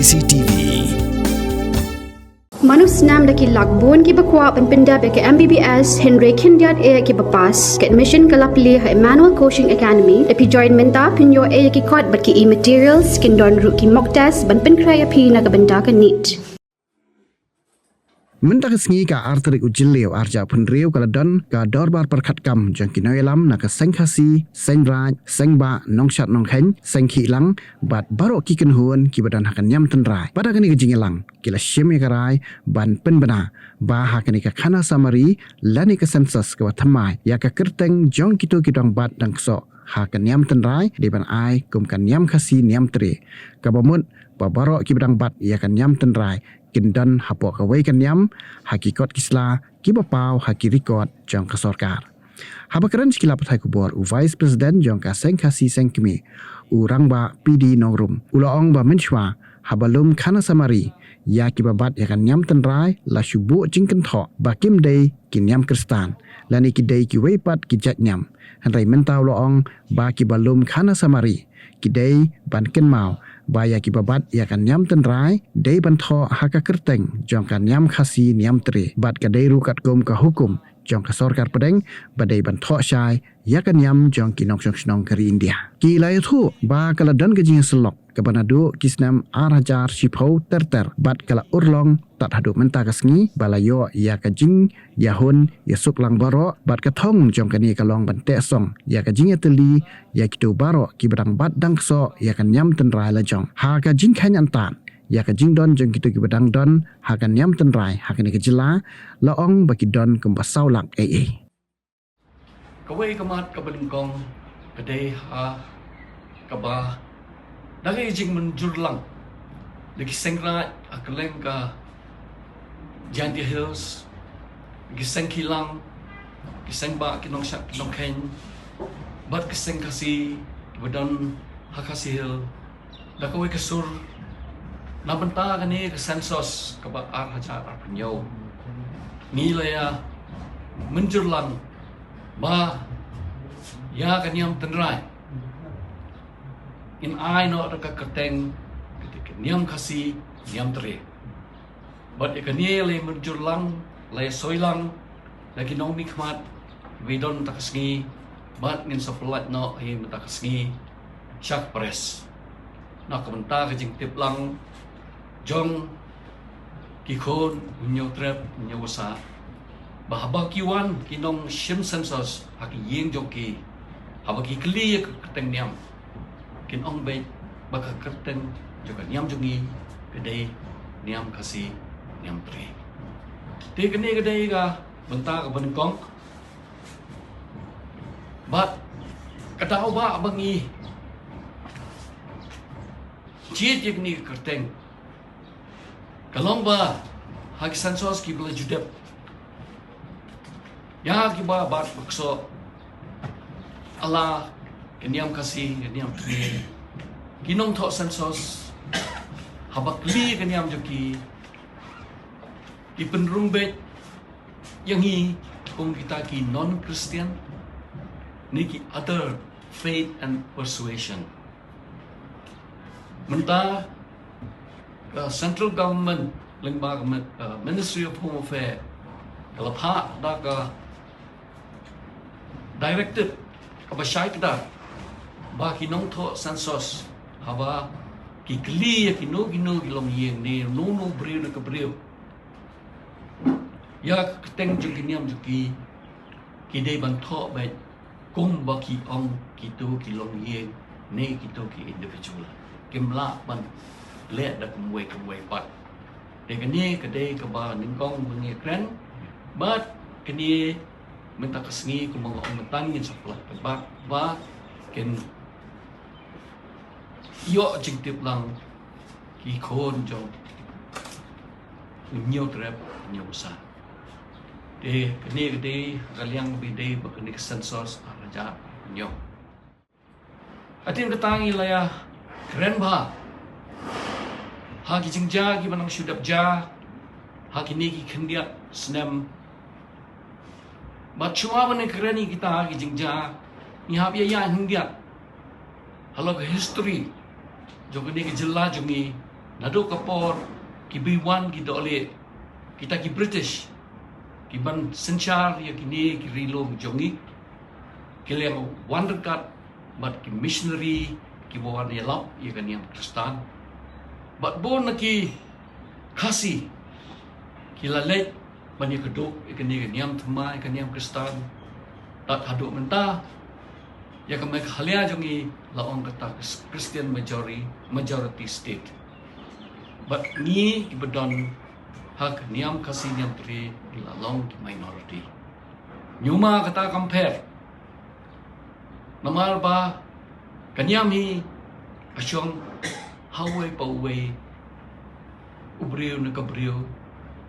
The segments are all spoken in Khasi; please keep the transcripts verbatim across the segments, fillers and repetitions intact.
C T V. Mano snam da ki lak bun kiba kwah ban pyndep ïa ka M B B S hynrei khyndiat ïa kiba pass. Ka admission ka la plie ha Emmanuel Coaching Academy. Da phi join mynta phin ïoh ïa ki kot bad ki e-materials, kin don ruh ki mock test ban pynkhreh ïa phi na ka bynta ka NEET. Mynta ka sngi ka ar tarik u Jylliew arhajar arphew hynriew ka la don ka dorbar pyrkhat kam jong ki nongïalam na ka Seng Khasi, Seng Raij, Seng Bah, Nongshad Nongkheiñ, Seng Khihlang bad baroh ki kynhun kiba don ha ka niam tynrai. Bad ha kane ka jingïalang ki la shim ïa ka rai ban pynbna ba ha kane ka khana samari lane ka census kaba thymmai ïa ka kyrteng jong kito ki dang bat dang ksoh ha ka niam tynrai dei ban ai kum ka niam Khasi niam Tre, kaba mut ba baroh kiba dang bat ïa ka niam tynrai kin don hapoh kawei ka niam ha ki kot ki sla kiba paw ha ki record jong ka sorkar. Haba kren sha ki lad pathai khubor u Vice President jong ka Seng Khasi Seng Kmie, u Rangbah P D Nongrum, u la ong ba mynshuwa haba lum khana samari ïa kiba bat ïa ka niam tynrai la shu buh jingkynthoh ba kim dei ki niam Khristan lane ki dei kiwei pat ki jait niam. Hynrei mynta u la ong ba kiba lum khana samari ki dei ban kynmaw ba ïa kiba bat ïa ka niam tynrai dei ban thoh ha ka kyrteng jong ka niam Khasi niam Tre bad ka dei ruh katkum ka hukum jong ka sorkar pdeng ba dei ban thoh shai ïa ka niam jong ki nongshong shnong ka ri India. Ki la ïathuh ba ka la don ka jingïasyllok kaba naduh ki snem arhajar shiphew ter ter bad ka la urlong tad haduh mynta ka sngi ba la ïoh ïa ka jingïahun ïasuk lang baroh bad ka thong jong kane ka long ban teh song ïa ka jingïatylli ïa kito baroh kiba dang bat dang ksoh ïa ka niam tynrai la jong. Ha ka jingkheiñ antad ïa ka jingdon jong kito kiba dang don ha ka niam tynrai ha kane ka jylla, la ong ba ki don kumba saw lak ei ei. Kawei ka mat kaba nyngkong ka dei ha kaba da ka jingmynjur lang da ki Seng Raij ha kylleng ka Jaintia Hills, ki Seng Khihlang, ki Seng Bah, ki Nongshad, ki Nongkheiñ bad ki Seng Khasi kiba don ha Khasi Hills. Da kawei ka sur na bynta kane ka census kaba arhajar arphew hynñiew ngi la ïa mynjur lang ba ïa ka niam tynrai ngin ai noh da ka kyrteng ka niam Khasi niam Tre. Bad ïa kane la ïa mynjur lang, la ïa soi lang da ki nongmihkhmat kiba don mynta ka sngi bad ngin sa pyllait noh hi mynta ka sngi sha ka press. Na ka bynta ka jingtip lang jong ki khun u Hynñiewtrep Hynñiewbasah ba haba ki wan ki nongshim census ha ki ïing jong ki, haba ki kylli ïa ka kyrteng niam, kin ong beit ba ka kyrteng jong ka niam jong ngi ka dei niam Khasi niam Tre. Te kane ka dei ka bynta kaba nyngkong. Bad ka daw ba ba ngi jied ïa kane ka kyrteng ka long ba ha ki census kiba la ju dep ïa kiba bat ba ksoh ha la ka niam Khasi ka niam Tre, ki nongthoh census haba kylli ka niam jong ki, ki pynrung beit ïa ngi kum kita ki non-Christian ne ki other faith and persuasion. Mynta ka central government lyngba ka Ministry of Home Affairs ka la phah da ka directive kaba shai kdar ba ki nongthoh census haba ki kylli ïa kino kino ki longïing ne uno uno u briew ne ka briew ïa ka kyrteng jong ki niam jong ki, ki dei ban thoh beit kumba ki ong kito ki longïing ne kito ki individual. Kim lah ban leh da kumwei kumwei pat. Te kane ka dei kaba nyngkong ba ngi kren bad kane mynta ka sngi kumba nga ong mynta ngin sa pyllait paidbah ba kin ïoh jingtip lang ki khun jong u Hynñiewtrep Hynñiewbasah. Te kane ka dei ka liang ba dei ba kane ka census arhajar hynñiew. Hadien kata ngi la ïa kren bha ha ki jingjia kiba nang shu dep jia ha kine ki khyndiat snem. Bad shuwa ban nang kren ïa kita ki jingjia ngi hap ïa ïa khyndiat halor ka history jong kane ka jylla jong ngi. Naduh ka por ki ba wan ki dohlieh, kita ki British, ki ban synshar ïa kine ki ri lum jong ngi, ki la wan ryngkat bad ki missionary ki ba wan ïalap ïa ka niam Khristan. Bad bun na ki Khasi ki la leit ban ïa ka duk ïa kane ka niam thma, ïa ka niam Khristan. Tad haduh mynta ïa ka Meghalaya jong ngi la ong kata ka Christian majority, majority state. Bad ngi ki ba don ha ka niam Khasi niam Tre la long ki minority. Ñiuma kata kam pher. Namar ba ka niam hi ka shong ha uwei pa uwei, u briew na ka briew,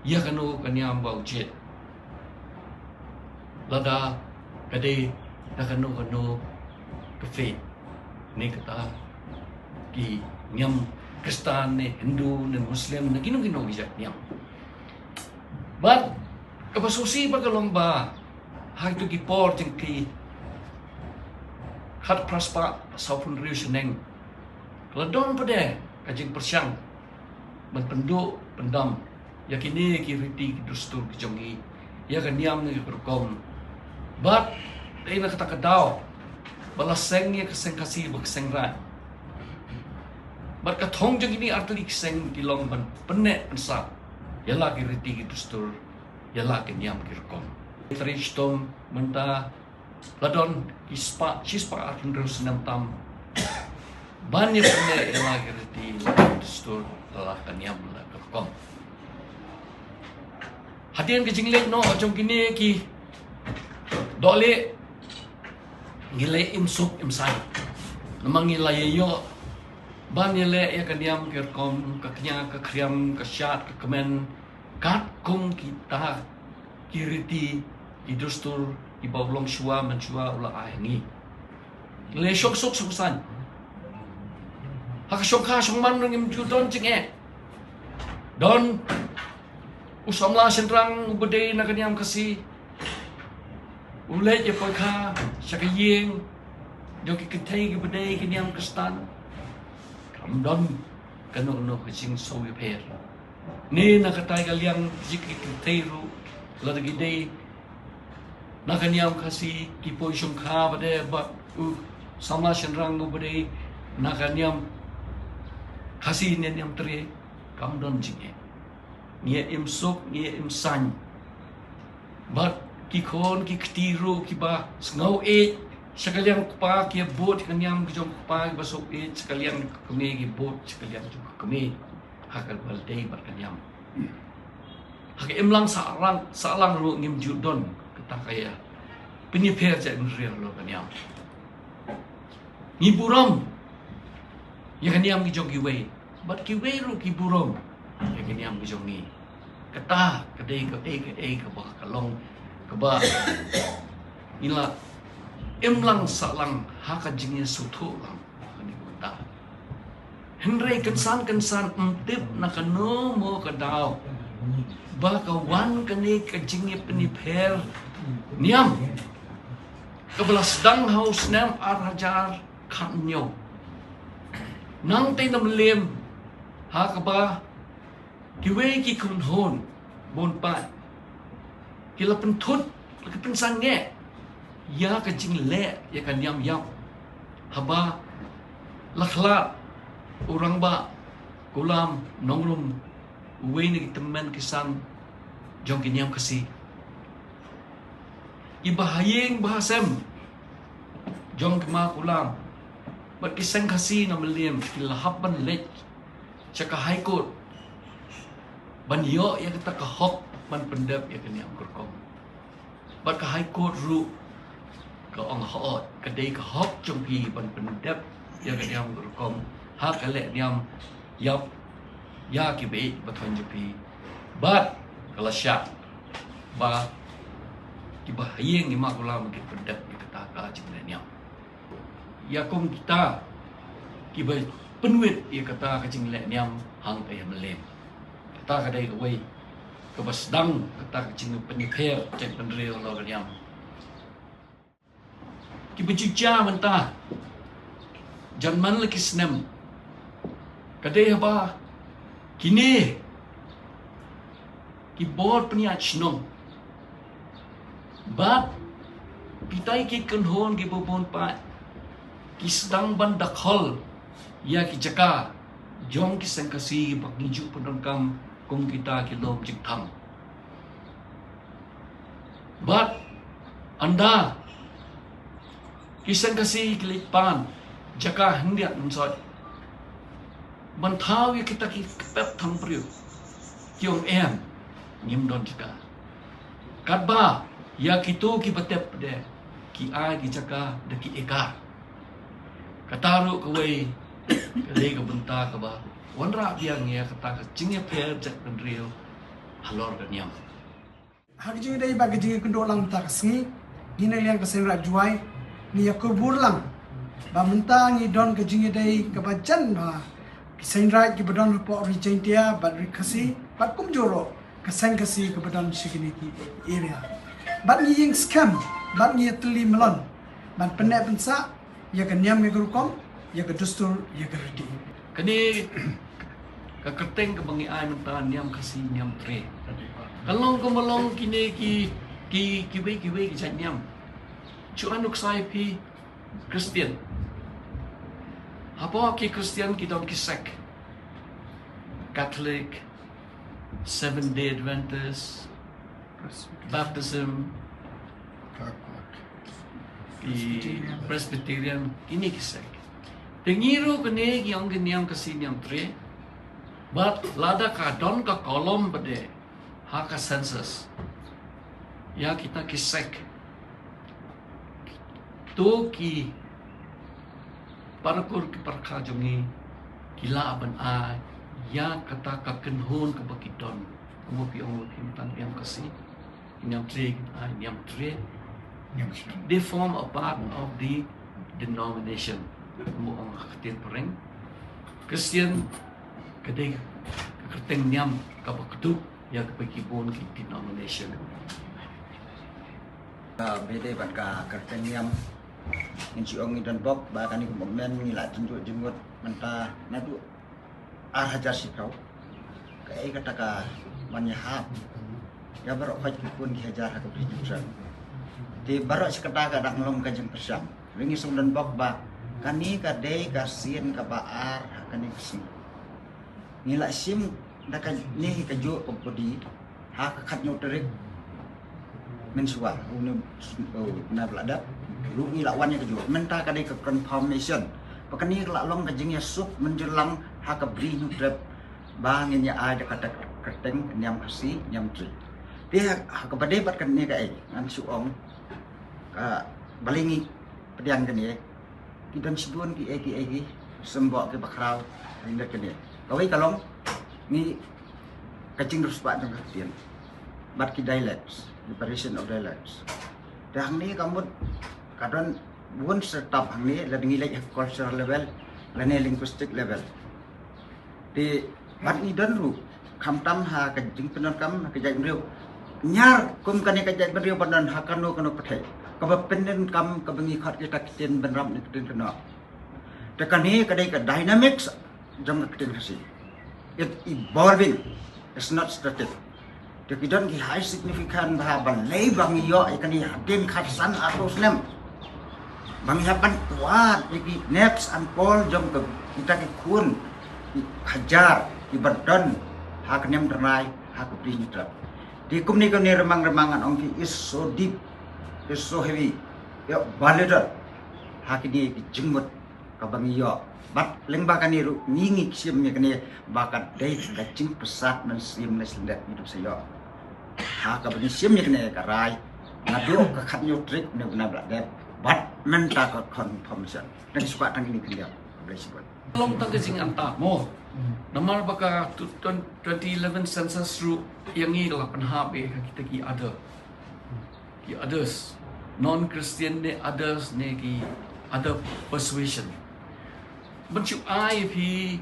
ïa kano ka niam ba u jied. Lada ka dei na kano kano ka faith, ne kata ki niam Khristan ne Hindu ne Muslim ne kino kino ki jait niam. Bad kaba sngewsih ba ka long ba ha kito ki por jong ki khatphra spah sawphew hynriew shaneng, ka la don pat de ka jingpyrshang ban pynduh pyndam ïa kine ki riti ki dustur ki jong ngi, ïa ka niam ne ka rukom. Bad dei na kata ka daw ba la seng ïa ka seng Khasi bad ka seng Raid. Bad ka thong jong kine artylli ki seng ki long ban pynneh pynsah ïa la ki riti ki dustur, ïa la ki niam ki rukom. Tari shitom mynta la don ki spah, shi spah arphew hynriew snem tam ban ïa pynneh ïa la ki riti, la ki dustur, la ka niam, la ka rukom. Hadien ka jingleit noh jong kine ki dohlieh, ngi la im suk im saiñ. Namar ngi la ïoh ban ïaleh ïa ka niam ka rukom, ka kñia ka khriam, ka shad ka kmen, katkum kita ki riti ki dustur kiba u longshuwa manshuwa u la ai ha ngi. Ngi la shong suk shong saiñ. Ha ka shongkha shongman ruh ngim ju don jingeh. Don u samla shynrang uba dei na ka niam Khasi, u leit ïa poi kha sha ka ïing jong ki kynthei kiba dei ki niam Khristan. Kam don kano kano ka jingsngewsih pher. Ne na katai ka liang jong ki kynthei ruh, lada ki dei na ka niam Khasi, ki poi shongkha pat de bad u samla shynrang uba dei na ka niam Khasi ne niam Tre, kam don jingeh. Ngi im suk, ngi im saiñ. Bad ki khun ki kti ruh kiba sngew ïeit sha ka liang u kpa ki bud ka niam ka jong u kpa, kiba sngew ïeit sha ka liang ka kmie ki bud sha ka liang jong ka kmie. Ha kaba dei bad ka niam, ha ka imlang sahlang, sahlang ruh ngim ju don kata ka ïa pynïapher jait bynriew halor ka niam. Ngi burom ïa ka niam ki jong kiwei bad kiwei ruh ki burom ïa ka niam ki jong ngi. Kata ka dei, ka dei, ka dei kaba ka long kaba ngi la imlang sahlang ha ka jingïasngewthuh lang ha kane ka bynta. Hynrei kynsan kynsan ym tip na kano mo ka daw ba ka wan kane ka jingïapynïapher niam kaba la sdang ha u snem ar hajar khathynñiew. Nangta na Mylliem ha kaba kiwei ki kynhun bun pat ki la pynthut, la ki pynsangeh ïa ka jingleh ïa ka niam ïap. Haba la khlad u Rangbah Kulam Nongrum, uwei na ki tymmen ki san jong ki niam Khasi, ki bahaïing bahasem jong ki ma Kulam bad ki seng Khasi na Mylliem ki la hap ban leit sha ka High Court ban ïoh ïa kata ka hok ban pyndep ïa ka niam ka rukom. Bad ka High Court ruh ka ong, hooid, ka dei ka hok jong phi ban pyndep ïa ka niam ka rukom ha ka leh niam ïap ïa ki baieit ba thon jong phi. Bad ka la shah ba ki bahaïing ki ma Kulam ki pyndep ïa kata ka jingleh niam. Ïa kum kita kiba pynwit ïa kata ka jingleh niam hangta ha Mylliem. Kata ka dei kawei kaba sdang kata ka jingpynïapher jait bynriew halor ka niam. Kiba ju jia mynta jan man la ki snem, ka dei haba Kine ki bor pynïaid shnong bad kitai ki kynhun ki bun pat ki sdang ban dakhol ïa ki jaka jong ki seng Khasi ba ngi ju pyndonkam kum kita ki lum jingthang. Bad ynda ki seng Khasi ki leit pan jaka hynriat mynshuwa ban thaw ïa kita ki kpep thang briew, ki ong em, ngim don jaka. Katba ïa kito kiba tep de ki ai ki jaka da ki ekar. Kata ruh kawei ka dei ka bynta kaba wanrah biang ïa kata ka jingïapher jaitbynriew halor ka niam. Ha ka jingïadei bad ka jingïakynduh lang mynta ka sngi, ngi na liang ka Seiñ Raij Jowai ngi ïakhubor lang ba mynta ngi don ka jingïadei kaba jan ba ki Seiñ Raij kiba don hapoh Ri Jaiñtia bad Ri Khasi bad kumjuh ruh ka Seiñ Khasi kaba don sha kine ki area. Bad ngi ïeng skhem bad ngi ïatylli myllun ban pynneh pynsah ïa ka niam ïa ka rukom, ïa ka dustur ïa ka riti. Kane ka kyrteng kaba ngi ai mynta Niam Khasi Niam Tre. Ka long kaba long kine ki, ki, kiwei kiwei ki jait niam. Shu ai nuksa ïa phi Khristan. Hapoh ki Khristan ki don ki sek. Catholic, Seventh Day Adventist, Baptism, ki Presbyterian, kine ki sek. Te ngi ruh kane ngi ong ki Niam Khasi Niam Tre. Bad lada ka don ka kolom pat de ha ka census ïa kita ki sek, to ki parakur ki parkha jong ngi ki lah ban ai ïa kata ka kynhun kaba ki don. Kumba phi ong, phi mynta Niam Khasi Niam Tre, ai Niam Tre. Niam Tre. They form a part of the denomination. Kumba ong ha ka ktien phareng, Khristan ka dei ka kyrteng niam kaba kdup ïa kaba ki bun ki denomination. Ka bede bad ka kyrteng niam, ngin shu ong ngi don bok ba kane ka movement ngi la jynjuh jyngut mynta naduh ar hajar shiphew. Kaei kata ka ban ïahap ïa baroh khoit ki khun ki hajar ha ka Bri Hynñiewtrep. Te baroh shi katta ka dang long ka jingpyrshang. Ngi shu don bok ba kane ka dei ka sien kaba ar ha kane ka sngi. Ngi la shim da kane kajuh ka body ha ka khathynñiew tarik mynshuwa, une u bnai ba la dep ruh ngi la wan ïa kajuh. Mynta ka dei ka confirmation ba kane ka la long ka jingïasuk mynjur lang ha ka Bri Hynñiewtrep ba ngin ïa ai da kata ka kyrteng Niam Khasi Niam Tre. Te ha kaba dei bad kane kaei ngan shu ong, ka balei ngi pdiang kane, ki don shibun kiei kiei ki symboh kiba khraw hynrei kane. Kawei ka long ngi ka jingriewspah jong ka ktien bad ki dialects, the variation of dialects. Te hangne ka mut ka don bun syrtap hangne, lada ngi leit ha cultural level lane linguistic level. Te bad ngi don ruh khamtam ha ka jingpyndonkam ha ka jaitbynriew. Ñiar kum kane ka jaitbynriew ba don ha kano kano pyrthei kaba pyndonkam kaba ngi khot kita ki ktien bynrap ne ktien kynnoh. Te kane ka dei ka dynamics jong ka ktien Khasi. It evolving, it's not static. Te ki don ki high significant bha balei ba ngi ïoh ïa kane hadien khatsan arphew snem. Ba ngi hap ban kwah ïa ki next and call jong ka kita ki khun ki hajar kiba don ha ka niam Trai ha ka Bri Hynñiewtrep. Te kumne kane remang remang ngan ong phi is so deep, is so heavy. Ïoh ba la don ha kine ki jingmut kaba ngi ïoh. Bad lyngba kane ruh ngi ngi shim ïa kane ba ka dei ka jingpyrsad mynsiem ne shlyndet ngi duk sa ïoh. Ha kaba ngi shim ïa kane ka rai naduh ka khathynñiew tarik ne u bnai ba la dep bad mynta ka confirmation. Ngi sngewbha tang kine khyndiat. Khublei shibun. Long tang ka jingangta mo. Namar ba ka twenty eleven census ruh ïa ngi la pynhap ïa kita ki other, ki others, non-Christian ne others ne ki other persuasion. Ban shu ai phi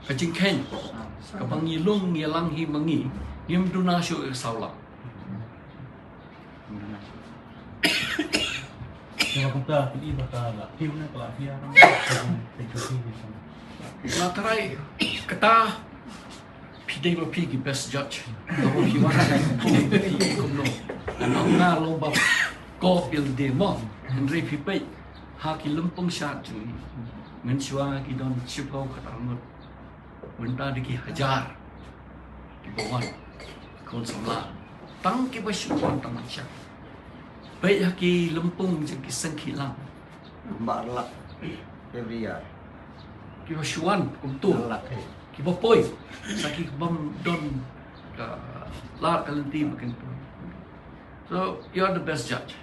ka jingkheiñ kaba ngi lung ngi lang hi ma ngi, ngim duna shuh ïa ka sawlak. Ïa ka kumta phi i ba ka la phi ne ka la phi ïa ka. Nga trai kata phi dei ba phi ki best judge. Ba phi wan phi dei ba phi kumno. Nga long ba ko bil de mo. Hynrei phi peit ha ki lympung sha jong ngi. Mynshuwa ki don shiphew khatar ngut. Mynta dei ki hajar kiba wan khun samla. Tang kiba shu wan tang sha. Peit ha ki lympung jong ki seng ki lang. Ba lak every year. Kiba shu wan kumto. Lak eh. Kiba poi sa ki bym don ka lad ka lynti ba kin poi. So you are the best judge.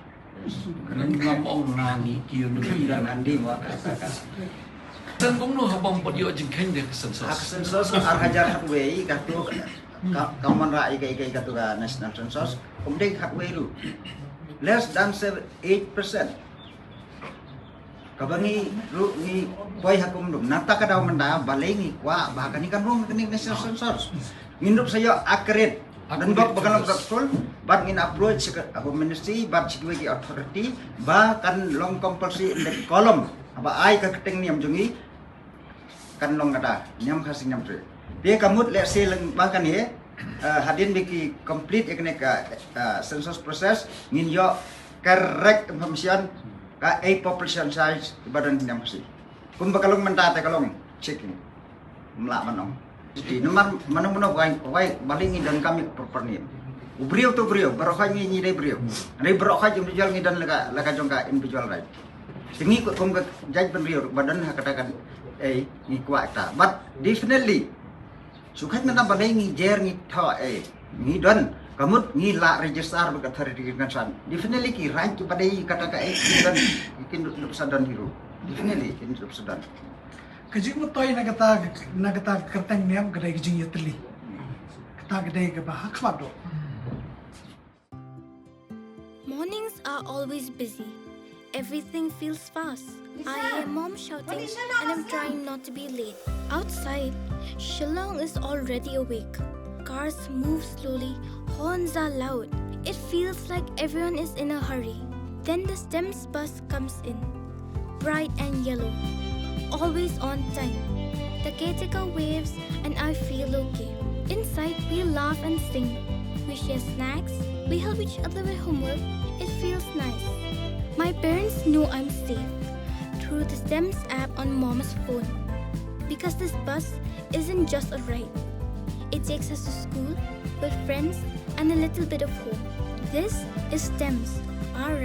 Kan ngam ong nga ngi ki yu ngi. Kan andi ma. Sen kumno haba ym pat ïoh jingkheiñ de ka census. Ak census ar hajar khatwei katu ka kamon ra ïa ka ïa ka ïa katu ka national census. Kum dei khatwei ruh. Less than seven, eight percent. Kaba ngi ruh ngi poi ha kum dum. Nangta ka daw mynta balei ngi kwah ba kane kan rung kane ka national census. Ngin ruh sa ïoh accurate. Don bok ba kan long successful bad ngin approach sha ka Home Ministry bad sha kiwei ki authority ba kan long compulsory in the column. Haba ai ka kyrteng niam jong ngi kan long kata niam Khasi niam Trai. Te ka mut lehse leng ba kane, eh, hadien ba ki complete ïa kane ka, eh, census process ngin ïoh correct information ka ei population size ba don niam Khasi. Kumba ka long mynta te ka long checking. Mla manong. Ti namar mano mano wai wai balei ngi don kam ïa proper name. U briew to briew, baroh khoit ngi ngi dei briew. Dei baroh khoit individual ngi don la ka la ka jong ka individual right. Te ngi kum ka jaitbynriew ba don ha kata kan ei ngi kwah ta. But definitely shu khoit mynta balei ngi jer ngi thoh ei ngi don ka mut ngi la register bad ka authority concern. Definitely ki right ba dei kata ka ei ngi don kin dup sa don hi ruh. Definitely kin dup sa don. Ka jingmyntoi na kata na kata ka kyrteng niam ka dei ka jingïatylli. Kata ka dei kaba ha khmat doh. Mornings are always busy. Everything feels fast. I hear mom shouting and I'm trying not to be late. Outside, Shillong is already awake. Cars move slowly, horns are loud. It feels like everyone is in a hurry. Then the STEMS bus comes in. Bright and yellow. Always on time. The caretaker waves and I feel okay. Inside, we laugh and sing. We share snacks. We help each other with homework. It feels nice. My parents know I'm safe through the STEMS app on mom's phone. Because this bus isn't just a ride. It takes us to school, with friends, and a little bit of home. This is STEMS, our